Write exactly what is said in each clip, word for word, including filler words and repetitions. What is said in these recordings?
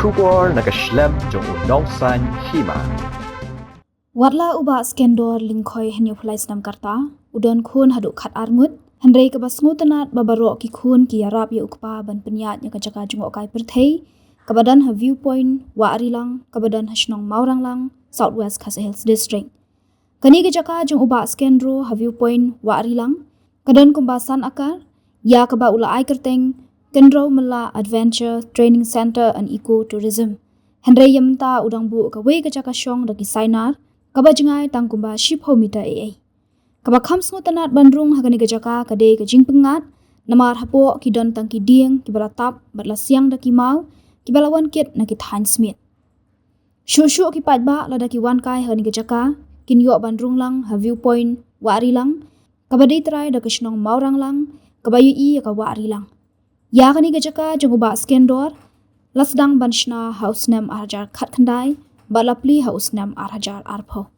Khubor na ka shlem jong u Nongsaiñ Hima. Watla u Bah Skendor Lyngkhoi hynñiewphew lai snem ka rta, u don khun haduh khatar ngut, hynrei kaba sngewtynnad ba baroh ki khun ki ïarap ïa u kpa ban pynïaid ïa ka jaka jngohkai pyrthei, kaba don ha Viewpoint Wahrilang, kaba don ha shnong Mawranglang, South West Khasi Hills District. Kane ka jaka jong u Bah Skendro ha Viewpoint Wahrilang, ka don kumba san akar, ïa kaba u la ai kyrteng Kendro Mela Adventure Training Center and Eco Tourism. Hynrei ïa mynta u dang buh kawei ka jaka shong da ki sainar, kaba jngai tang kumba shiphew meter eiei. Kaba kham sngewtynnad ban rung ha kane ka jaka ka dei ka jingpyngngad, namar hapoh ki don tang ki dieng kiba la tap bad la siang da ki maw, kiba la wan kit na ki thaiñ smit. Shuh shuh ki paidbah lada ki wan kai ha kane ka jaka, kin ïoh ban rung lang ha Viewpoint Wahrilang, kaba dei trai da ka shnong Mawranglang, kaba ïohi ïa ka Wahrilang. Ïa kane ka jaka jong u Bah Skendor la sdang ban shna ha u snem ar hajar khatkhyndai, bad la plie ha u snem ar hajar arphew.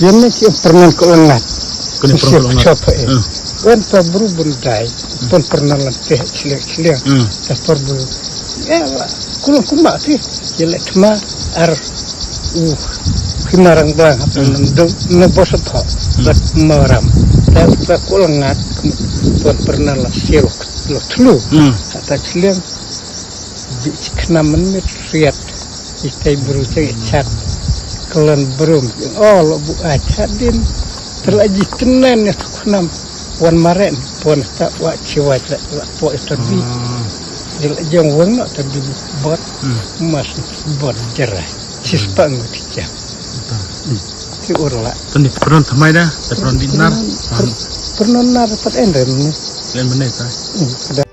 Ïa ne ki pyrngan ko langat. Kane pyrngan ko langat. Chop, eh. Hmm. Wan ta bru bun dai. Hmm. Pon pyrngan lan te chliang chliang. Hmm. Ta por bru. Ya, kulung kuma ti. Ïa le tma ar u himarang blang hapon. Hmm. Nang dong na bos apa. Hmm. Bat maram. Ta ta ko langat. Pon pyrngan lan siok. Lo tlu. Hmm. Ta chliang. Bi chi khnam mynmiet riat. Itai bru chang i chat. Klan bru. Oh, lo bu a chat din. Tela ji tenen ya khnam. Wan maren. Pon ta wa chi wa la la po ita bi. Hmm. Dil jong wang no ta bi bot. Hmm. Mas bot jera. Sis pa ngut cha. Betul. Hmm. Ki urla. Tani pernah thamai dah. Pernah dinar. Pernah nar pat endem ni. Lain benda ta. Hmm.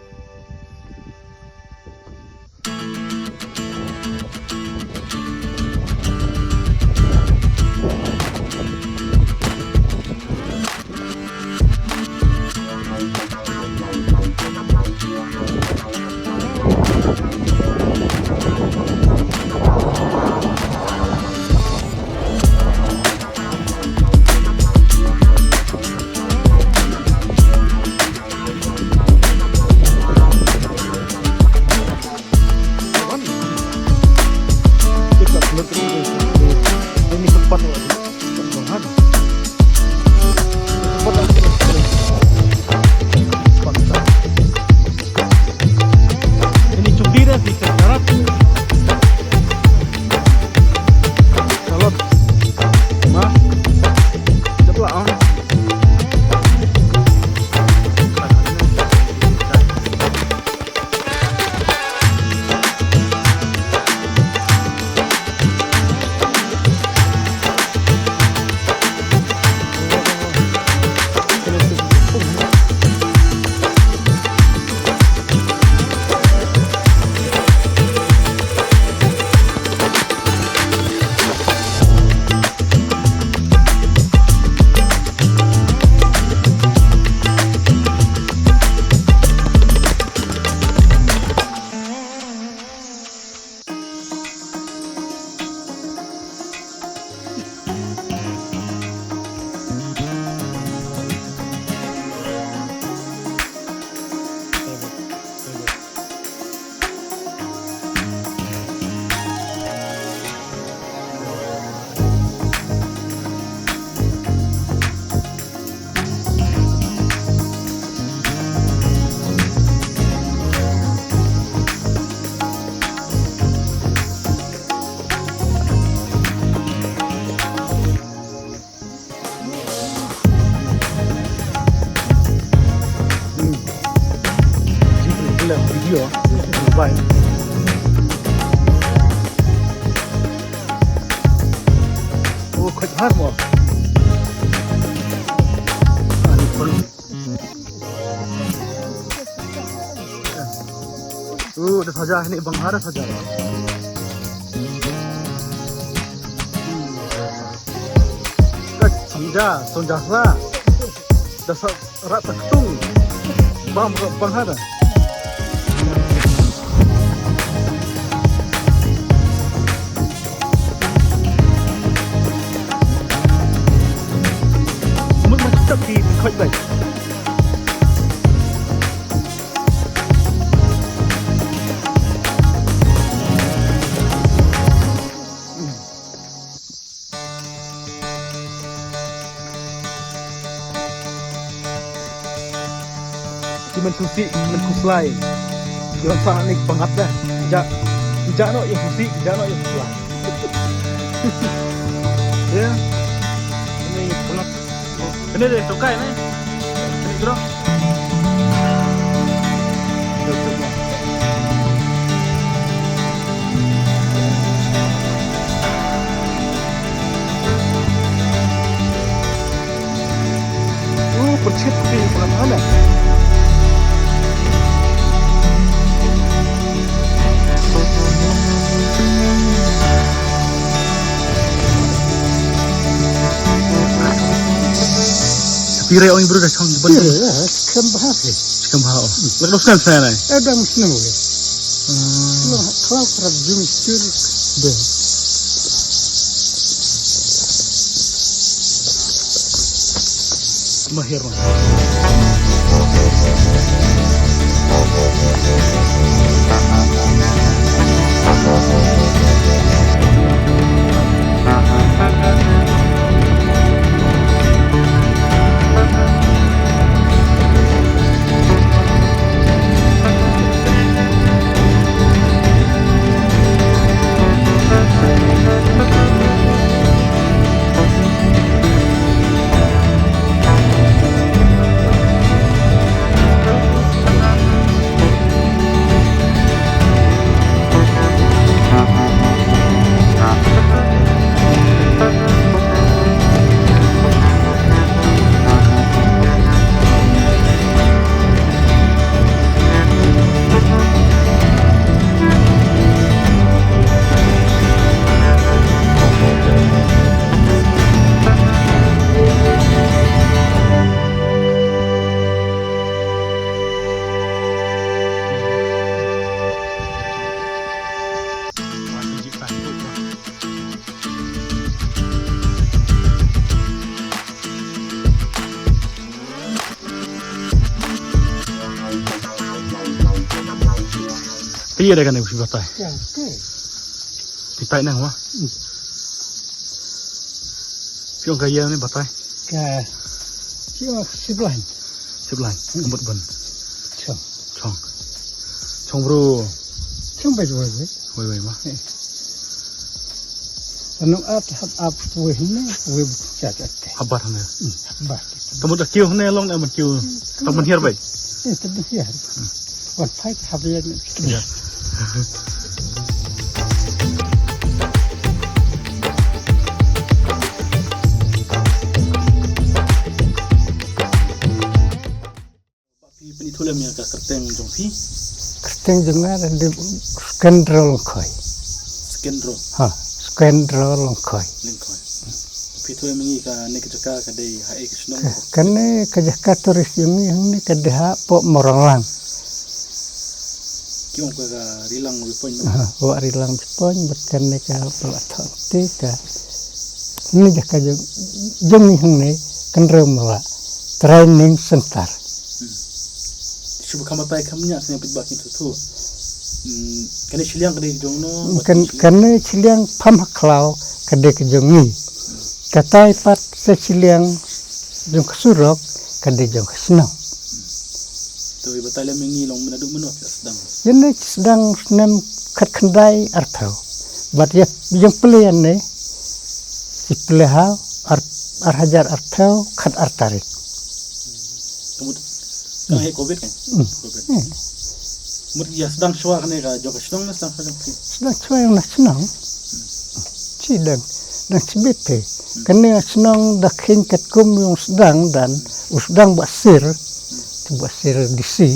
Yo, bye. Oh, khot har mo. Ah, ni pun. Oh, da saja ni bang har da saja. Ka sanja, sanja sa. Da sa. Rat tak tung. Bang, bang, bang hada. Mut mut tak di khot bai. Ki man khusi, man khuslai. Ki wan sa ni bangat dah. Ja, ja no yang khusi, ja no yang khuslai. Ya. Ini bangat. Ini deh, tokai ni. Ini gerong. Uh, percit di mana? Pire ong bru da chong ban. Pire, eh, skhem bha phi. Skhem bha, oh. Lak dok skhem sa nai. Eh, dang snow, eh. Hmm. Lo, khlaw krap jung stir. Deh. Mahir. Phi ïa da kane phi batai. Ïa, okay. Phi tai nang wa? Hmm. Phi ong ka ïa ne batai. Ka, phi ong siblain. Siblain. Hmm. Ka mut ban. Chong. Chong. Chong bru. Chong bai bai bai. Wei wei ma. Eh. Anu at hap ap wei ne, wei bu cha cha te. Habar ne. Hmm, habar. Kamu dah kiu ne long ne man kiu. Hmm, tak man hiar bai. Eh, tak man hiar. Hmm. Wan pai hap ya ne. Ya. Phi pynithuh lem ïa ka kyrteng jong phi? Kyrteng jong nga dei Skendro Lyngkhoi. Skendro? Ha, Skendro Lyngkhoi. Lyngkhoi. Phi ithuh lem ïa ngi kane ka jaka ka dei ha ei ka shnong? Ka, kane ka jaka tourist jong ngi hangne ka dei hapoh Mawranglang. Ki ong ka Rilang Viewpoint, no? Ha, Wah Rilang Viewpoint, bad kane ka Palat Thon te ka. Kane jaka jong, jong ngi hangne, Kynrew Mala Training Center. Hmm. Shu ba kham batai kham ñiah sngewbha ba kin tu tu. Hmm, kane shiliang ka dei jong no, kan, kane shiliang pham ha khlaw ka dei ka jong ngi. Katai pat sa shiliang jong ka surok ka dei jong ka shnong. To i batai lem ïa ngi long mynta du mynno phi sdang? Ïa ne sdang snem khatkhyndai arphew. Bad ïa jong plie ne i plie ha ar, ar hajar arphew khatar tarik. Ka mut ka ngi covid kan? Hmm. Covid. Hmm. Mut ïa sdang shuwa kane ka jong ka shnong ne sdang shuwa jong phi? Sdang shuwa ïa na shnong. Shi dang, dang shibit te. Kane ka shnong da kheiñ katkum ïa u sdang dan, u sdang Bah Sir. Te Bah Sir D C.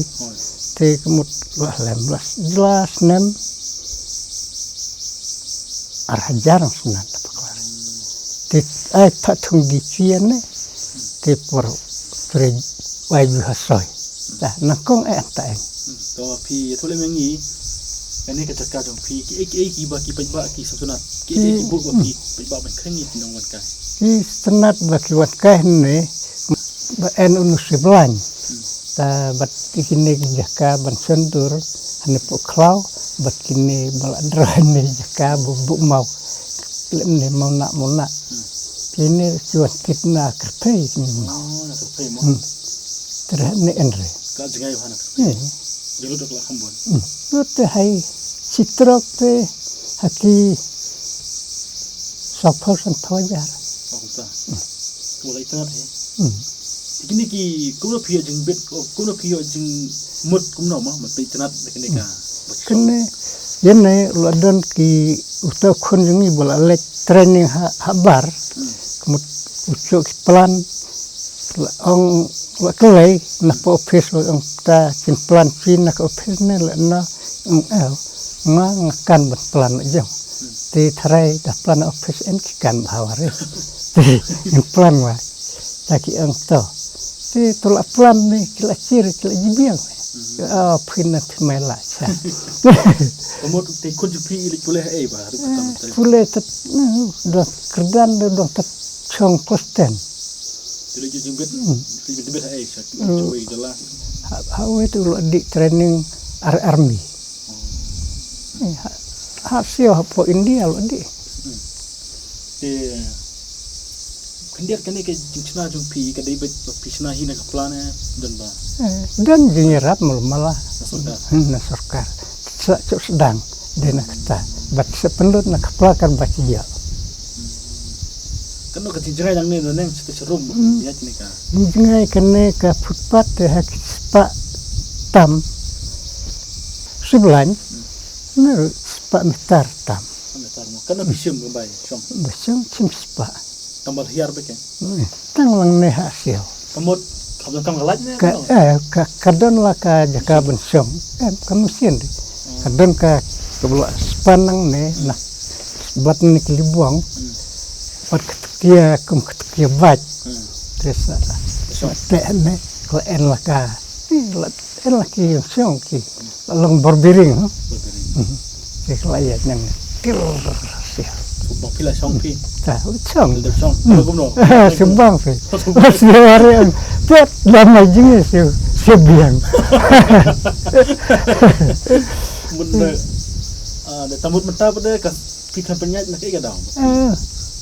Te ka mut la lem la, la snem ar hajar snem da paklar. Te ai pha thung D C ne. Te por pre wai ju ha soi. Ta nang kong e anta eng. To phi ïathuh lem ïa ngi. Kane ka jaka jong phi ki ei ki ei kiba ki paidbah ki sngewtynnat. Ki ei ki ei ki bud ba phi paidbah ban khring ïa ki nongwan kai. Ki sngewtynnat ba ki wan kai ne. Ba en u Nusiblain. Ta bad kine ki jaka ban shon dur hane pok khlaw bad kine ba la dra hane jaka ba buk maw. Lem ne maw na maw na. Kine ki wan kit na kyrpei kine maw. Oh, na kyrpei maw. Hmm. Terah ne en re. Ka jngai hana kyrpei. Hmm. Julu dok la khambon. Hmm. Lut te hai sitrok te haki sopho san thojar. Oh, ta. Hmm. Kau lai tengah he. Hmm. Kine ki kumno phi ïoh jingbit, kumno phi ïoh jingmut kumno ma, ma phi tnat da kine ka. Kine ïa ne la don ki uta khun jong ngi ba la leit training ha, ha bar. Kumut u chok ki plan la ong la klei na ka office la ong ta kin plan phi na ka office ne la na ong el nga nga kan ban plan jong. Te tharai da plan office en ki kan bha wari. Te in plan wa. Ta ki ang to. Te to la plan ne ki la chir ki la jibiang. Ah, phin na phi mai la cha. Kamut te kun ju phi ili pule ei ba. Pule tat dong kerdan dong tat chong kosten. Te le ju jimbit. Jimbit ei cha. Choi jala. Ha wei tu lo di training ar army. Ha sio ha po India lo di. Te khyndiat kane ka jingchna jong phi ka dei ba phi chna hi na ka plan eh don ba. Don jingïarap mul mala. Na sorkar. Na sorkar. Sa chok sedang de na kata. Bat sa pendut na kepla kan ba cia. Kano ka jingjngai nangne nangne sita serum ya kine ka. Jingjngai kane ka footpath te ha ki spah tam. Siblain. Na spah meter tam. Kano bishim bai shong. Bishim chim spah. Tambal hiar beke. Tang lang ne ha sial. Kamut kam kam kalaj ne. Ka eh ka kadon la ka jaka benshong. Em ka mesin. Kadon ka kebla span nang ne na. Bat ne kelibuang. Bat ketekia kum ketekia bat. Terus te ne kela en la ka. En la ki shong ki. Long borbiring. Ki kela ya nang. Tir. Sumbang phi la shong phi. Ta shong. Sumbang phi. Sumbang phi. Pet lama jingis. Sebiang. Mun da, ah, da tambut mynta pat da ka phi kan pynïaid na kaei ka daw.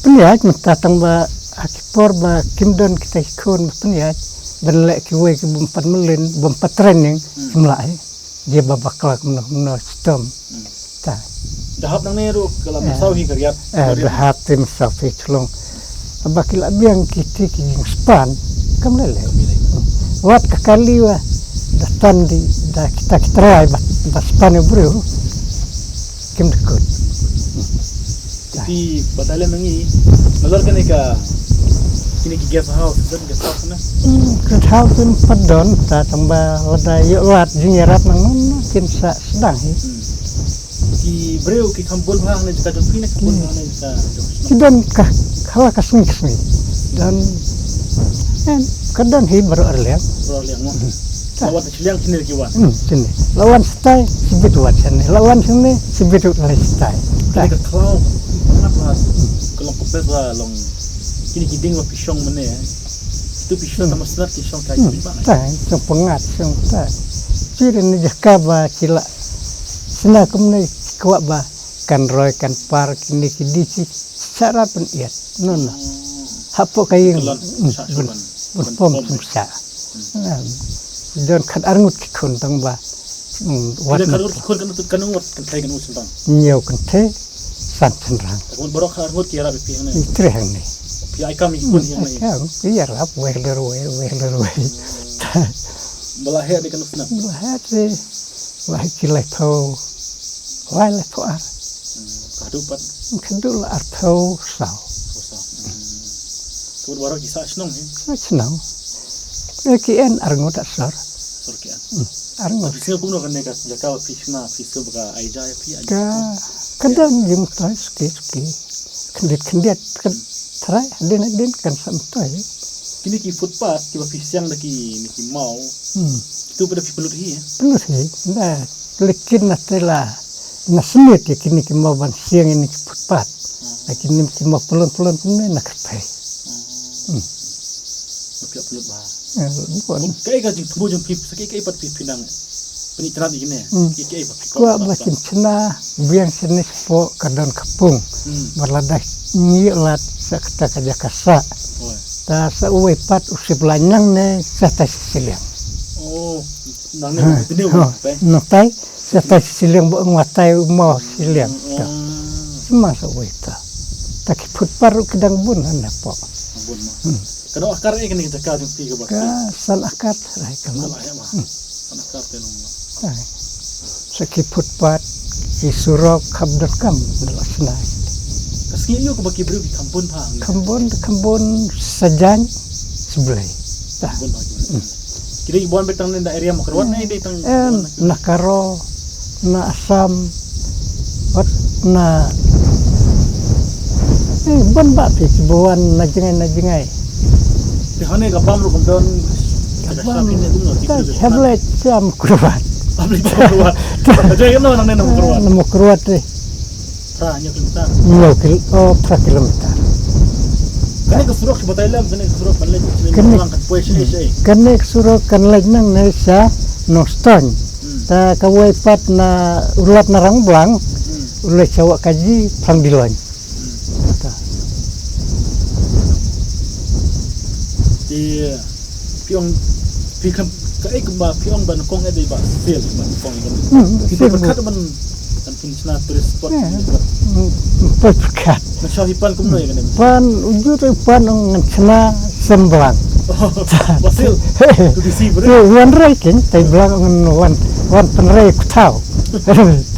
Pynïaid mynta tang ba ha ki por ba kim don kita ki khun ba pynïaid ban leh kiwei ki bym pat mlien bym pat training kim lah. Ye ba bakla kumno kumno chitom. Ta. Da hap nangne ruh ka la mynsaw hi ka riat. Eh, da hap te mynsaw hi chlong. Ba ki la biang ki te ki jingspan kam lele. Wat ka kali wa da tan di da kita ki trai ba ba span u briew. Kim da kut. Ti ba ta le mangi. Nalor kane ka kine ki guest house, guest house na. Guest house pun padon ta tang ba lada ïoh lad jingïarap nang nang kin sa sdang hi. Ki briew ki kham bun bha ne jaka jong phi ne kham bun bha ne jaka jong. Ki don ka khala ka sngi ka sngi. Don em ka don hi baroh arliang. Baroh arliang mo. Lawan ta shiliang kine ki wan. Hmm, kine. Lawan stai sibit wan shane. Lawan shane sibit wan stai. Kine ka khlaw. Ka long ka bes la long. Kine ki ding wa pishong mane. Tu pishong ta masnat ki shong kai sibit ba. Ta, shong pengat shong ta. Kire ni jaka ba kila. Sna kumne kwa ba kan roi kan par kine ki di ki sara pen iat. No no. Hapo ka ïing. Bun bun pom kum sa. Don khat arngut ki khun tang ba. Wat khat arngut ki khun kan tu kan ngut kan thai kan ngut sentang. Ñiew kan thai san sentang. Takun borok khat arngut ki rap pi hangne. Ni tre hangne. Pi ai kam ki khun hangne. Kam ki rap wer der wer wer der wer. Bala he de kan ngut sentang. Bala he de. Lai ki laiphew lai, laiphew ar. Ka haduh pat. Ka haduh la arphew saw. Ka mut baroh ki sah shnong hi. Sah shnong. Ki en arngut ar sor. Sor ki en. Arngut. Phi sngew kumno kane ka jaka ba phi shna, phi sngew ba ka ai ja ïa phi? Ka ka don jingmyntoi suki suki. Khyndiat khyndiat, kan trai hadien hadien kan sa myntoi. Kine ki footpath kiba phi siang da kine ki maw. Hmm. Kitu pat da phi pynlut hi, eh? Pynlut hi. Da, lekin na te la na sniet ïa kine ki maw ban siang ïa kine ki footpath. Hmm. Na kine ki maw pynlut pynlut kumne na kyrpei. Hmm. Hmm. Ba phi ïa pynlut bha. Eh, bun. Kaei ka jingthmu jong phi, sa kaei kaei pat phi phi nang pynitynnad ïa kine. Hmm. Kaei kaei pat phi kwah ba kin shna biang shane shapoh ka don ka pung. Hmm. Ba lada ngi lad sa kata ka jaka sah. Oi. Ta sa uwei pat u sip la nang ne sa tai shiliang. Oh, nang ne. Ha, pynïoh ha, pe. Nang tai sa tai shiliang ba ong wa tai u mo shiliang. Hmm, ta. Oh. Sima sa uwei ta. Ta ki footpath ruh ki dang bun hana poh. Bun mo. Hmm. Ka dang akar eh kane ka jaka jong phi kaba. Ka san akar tharai ka. Ka la ïa ma. Hmm. San akar te long ma. Ai. Sa ki footpath, ki surok, kham donkam, da la shna. Ka sngi ïoh kaba ki briew ki kham bun bha. Kham bun, kham bun, sa jaiñ, sa Blei. Ta. Kham bun bha ki briew. Hmm. Ki dei ki bun beit tang ne na area Mawkyrwat ne dei tang. Em, na Garo, na Assam, wat na, eh, bun bha phi kiba wan na jngai na jngai. Te hane ka bam ruh kam don. Ka bam. Ka bam ruh kam don. Ka bam ruh kam don. Ka bam ruh kam don. Ka bam ruh kam don. Ka bam ruh kam don. Ka bam ruh kam don. Ka bam ruh kam don. Ka bam ruh kam don. Ka bam ruh kam don. Ka bam ruh kam don. Phra, hynñiew kilometer. Hynñiew kilometer. Hynñiew kil-, oh, phra kilometer. Kane ka surok ki batai lem, kane ka surok kan leit, kane ka surok kan leit nang ne sha Nongstoiñ. Hmm. Ta kawei pat na u lad na Rangblang, hmm, u leit sha Wahkaji, Phlangdiloiñ. Hmm. Ta. Te Phi ong, phi khlem, kaei kaba phi ong ba nyngkong eh dei ba sel, ba nyngkong eh. Hmm, phi sel. Pyrkhat ban, ban pynshna tourist spot. Eh, hmm, pyrkhat. Ngan shah hi pan kumno ïa kane. Pan u jut u pan ong ngan shna sem blang. Oh, ba sel. To be seen, bro. Te wan rei king, te blang ong ngan wan, wan pynrei ku thaw.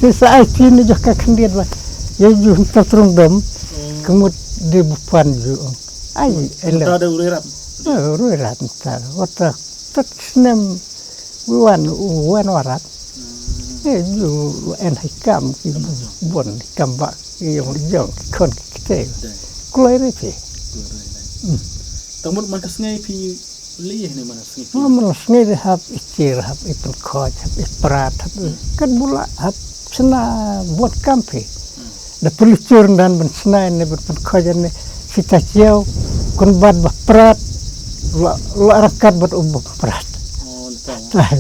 Te sa ai phi ne jaka khyndiat ba. Ïa ju hynta trung dom. Oh. Ka mut de bu pan ju ong. Ai, elo. Mynta da u roi rat. Eh, roi rat mynta. Wat ta, tat snem wan, wan warat. Hmm. Eh, ju en hai kam ki bun, kam ba ki ïong jong ki khon ki kte. Dei. Kloi re phi. Kloi re, dei. Hmm. Tang mut man ka sngi phi lei ne man ka sngi phi. Oh, man ka sngi re hap i chir, hap i pynkhoj, hap i prat, hap i, hmm, kan bula, hap shna bun kam phi. Hmm. Da pynluchur ndan ban shna ne ban pynkhoj ne sita chiaw kun bat ba prat la, la rangkat bat u ba prat. Oh, nta. Tai.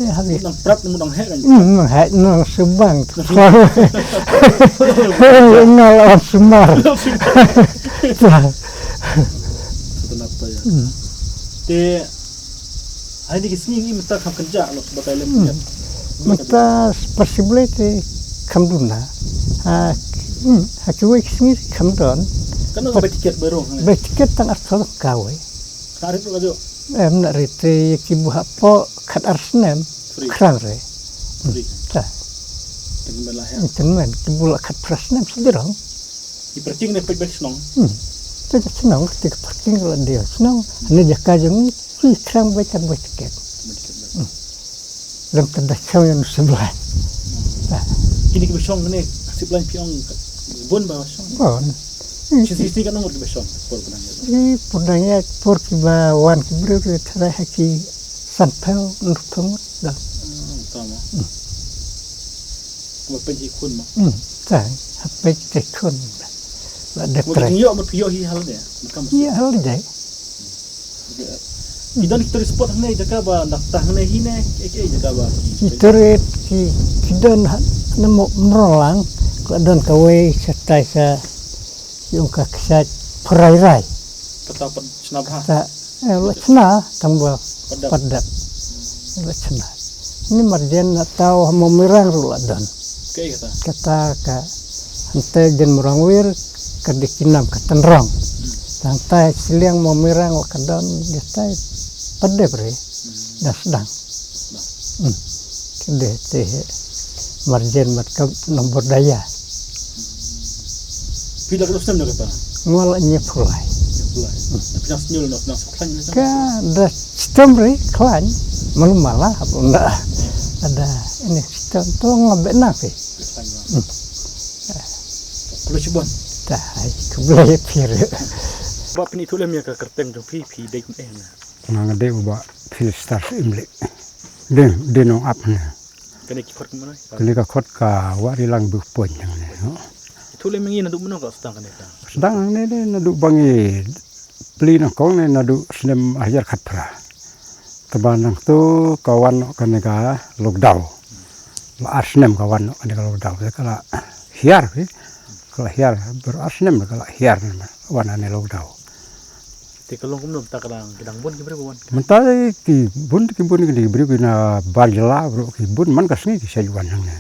Ya, habis. Nang prat nang nang hek kan. Hmm, nang hek nang subang. Ngal on sumar. Nang sumar. Tai. Satu napa ya. Hmm. Te Hai ni ki sngi ngi mynta kham kynjah lo batai lem. Hmm. Mynta possibly te kham duna. Ha, hmm, ha kiwei ki sngi kham don. Kan ka bai tiket baroh. Bai tiket tang arphew kawei. Ka rit lo ka jo. Em na rit te ki buha po khat ar snem. Free. Khrang re. Free. Ta. Tengmen lah ya. Tengmen ki bula khat phra snem sederong. Ki parking ne pek bek shnong. Hmm. Te ka shnong, te ka parking la dia shnong. Ni jaka jong Ki khrang bai tang bai tiket. Bai tiket, bai. Hmm. Lem tang da chang ïa u siblain. Hmm. Ah. Kine kiba shong ne, siblain phi ong bun ba shong. Bun. Shi shi kan ong kiba shong, por pynang ïa. Ki pynang ïa por kiba wan ki briew ki tharai ha ki sanphew, hynriewphew ngut da. Hmm, tama. Hmm. Kiba pynji khun ma. Hmm, tai, ha pynji khun. La dep trai. Ïoh, ïoh hi hal ne. Ïoh hal dei. Ki don ki tourist spot hangne jaka ba nangta hangne hi ne, ki, ki jaka ba. Ki tourist ki, ki don ha, na mo, Mronglang, ka don kawei shatai sha, ïong ka kshaid Pyrairai. Kata pat shna bha. Kata, eh, la shna, tang ba pat dep. Pat dep. La shna. Ni marjan na tau ha Mawmirang ruh la don. Kaei kata? Kata ka hangta jan Mrongwir ka dei ki nam ka tynrong. Hmm. Hangta shiliang Mawmirang wa ka don jata pat dep re. Hmm. Da sdang. Sdang. Hmm. Deh te marjen mat ka nombor daya. Phi la kano snem na kata? Ngwa la nyepulai. Nyepulai. Phi nang sniul na, phi nang sniul na? Ka da stem re klan. Malu mala, bunda. Ada ini stem tu ngabek na phi. Klan. Khublei shibun. Dei, khublei phi re. Ba phi ni tu lem ïa ka kyrteng jong phi, phi dei kum eh na. Nga dei u Bah Philistars Imlik. Dei, dei nong ap ne. Kane ki khot kumno? Kane ka khot ka Wah Rilang Bukpoin ne. Itu le mengi naduh mano ka sdang kane ka? Sdang ne dei naduh ba ngi plie nangkong ne naduh snem hajar khatphra. Taba nangtu ka wan noh kane ka lockdown. La ar snem ka wan noh kane ka lockdown. Ka la hiar phi. Ka la hiar, baroh ar snem ka la hiar ne, wan ane lockdown. Te ka long kumno mynta ka dang, ka dang bun ki briew ba wan? Mynta ki bun, ki bun ki briew ki na bar jylla baroh ki bun man ka sngi ki sa ju wan hangne.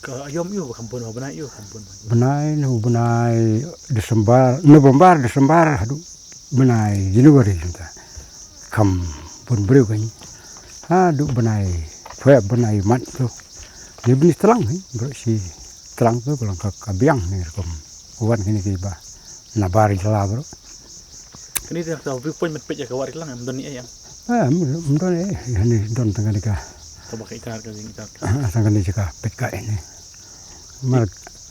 Ka aïom ïu ba kham bun, ba bnai ïu kham bun? Bnai, na u bnai December, November, December haduh bnai January mynta. Kham bun briew kan. Haduh bnai Feb, bnai Mac tu. Ni bni tlang ni, baroh shi tlang tu, ka long ka, ka biang ni rukom. Wan kine ki ba na bar jylla baroh. Kane te ka viewpoint met peit ïa ka Wah Rilang, em don ni eh em? Eh, em, em don eh, ïa ni don tang kane ka. Ka ba ka itar ka jing itar. Ah, tang kane jaka peit ka ini. Mar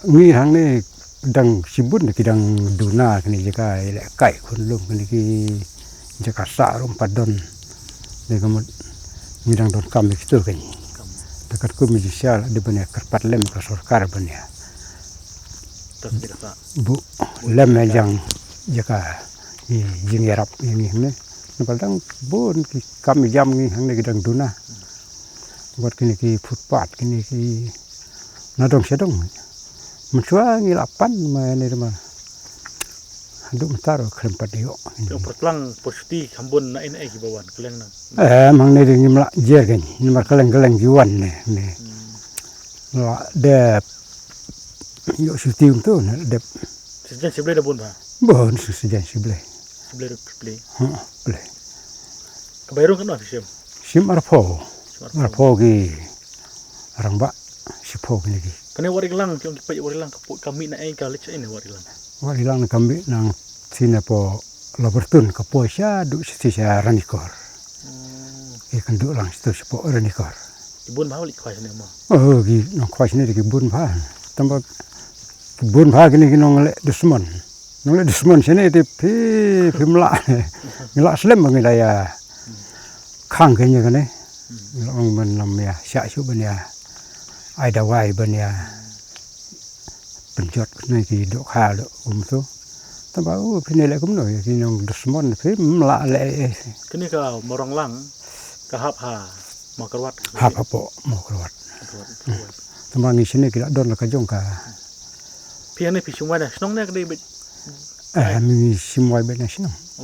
ngi hangne dang shibun ki dang duna kine jaka ïalehkai khunlung kine ki jaka sah ruh ym pat don. Dei ka mut ngi dang donkam ïa kitu kane. Te katkum ïa jingshai la dei ban ïa kyrpad lem ka sorkar ban ïa. Buh lem ïa jong jaka ïa jingïarap ïa ngi hangne. Namar dang bun ki kam jam ngi hangne ki dang duna. Bad kine ki footpath, kine ki na dong sha dong. Mynshuwa ngi la pan ma ïa ne ma. Haduh mynta ruh khlem pat ïoh. Ki ong pyrtlang pyrsuti kham bun na ei na ei kiba wan, kylleng nang. Eh, ma hangne dei ngim lah jer kein, namar kylleng kylleng ki wan ne, ne. Hmm. La dep ïoh shuti kumtu ne, dep. Shisien shi blei da bun bha? Bun, shisien shi blei. Shi blei ruh phi plie? Huh, plie. Ka bai rung katno phi shim? Shim arphew. Shim arphew. Arphew ki rangbah, shiphew kine ki. Kane Wah Rilang, ki ong ki peit Wah Rilang ka poi, ka mih na ei, ka leit sha ei ne Wah Rilang? Wah Rilang ka mih nangtei na poi Labartun, ka poi shaduh shatei sha Ranikor. Hmm. Ki kynduh lang shato shapoh Ranikor. Ki bun bha ba leit khwai shane mo? Oh, ki nang khwai shane ki bun bha. Tang ba ki bun bha kine ki nongleh dusmon. Nongleh dusmon shane te phi, phim lah. Ngi lah slem ba ngi la ïa khang kane kane. Ngi la ong ban lam ïa shah shuh ban ïa ai dawai ban ïa pynjot ne ki dohkha doh kumto. Tang ba u phi ne leh kumno ïa ki nong dusmon phim lah leh eh. Kane ka Mawranglang ka hap ha Mawkyrwat? Hap hapoh Mawkyrwat. Mawkyrwat. Tang ba ngi shane ki la don la ka jong ka. Phi hangne phi shim wai na shnong ne ka dei beit? Eh, ngi shim wai beit na shnong.